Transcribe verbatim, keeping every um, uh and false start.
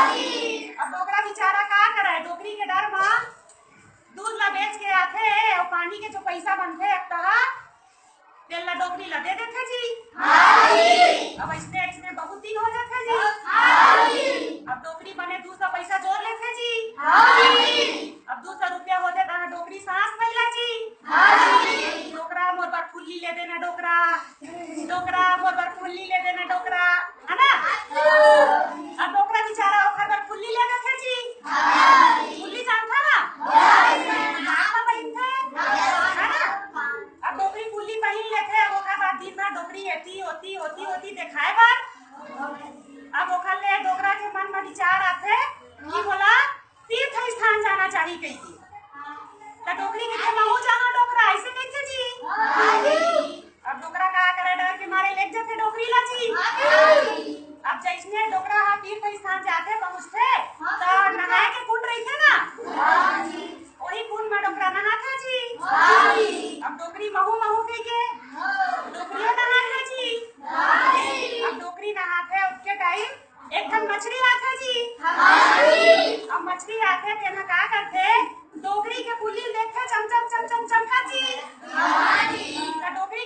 अब डोकरा बिचारा का करे, डोकरी के डर म दूध ला बेच के आथे, अउ पानी के जो पैसा बनथे अकतहा, तेल ला डोकरी ला दे देथे जी। अब अइसने अइसने बहुत दिन हो जाथे जी। अब डोकरी बने दू सौ पैसा जोर लेथे जी। अब दू सौ रुपया होथे, तहाँ डोकरी सांस फैला जी। डोकरा मोर बर फुल्ली ले देना डोकरा, डोकरा मोर बर फुल्ली ले देना डोकरा, है ना? अब डोकरा बिचारा ओखर बर फुल्ली ले देथे जी। फुल्ली जानथा ना? हाथ म पहिनथे, है ना? अब डोकरी फुल्ली पहिन लेथे, अब ओखर बाद दिन भर डोकरी एती ओती ओती ओती देखाए बर। अब ओखर ले डोकरा के मन म विचार आथे कि मोला तीर्थ स्थान जाना चाही कहिके। त डोकरी कहिथे, "महूं जाहूं डोकरा," अइसे कहिथे जी। अब डोकरा का करे, डर के मारे लेग जथे डोकरी ला जी। अब जइसने डोकरा ह तीर्थ स्थान जाथे, पहुंचथे, त नहाए के कुंड रहिथे ना, ओही कुंड म डोकरा नहाथे जी। अब डोकरी महूं महूं कहिके डोकरियो नहाथे जी। अब डोकरी नहाथे, ओतके टाइम एक ठन मछली आथे जी। अब मछली आथे, तेन ह का करथे, डोकरी के फुल्ली ल देखथे, चम चम चम चम चमकत जी। त डोकरी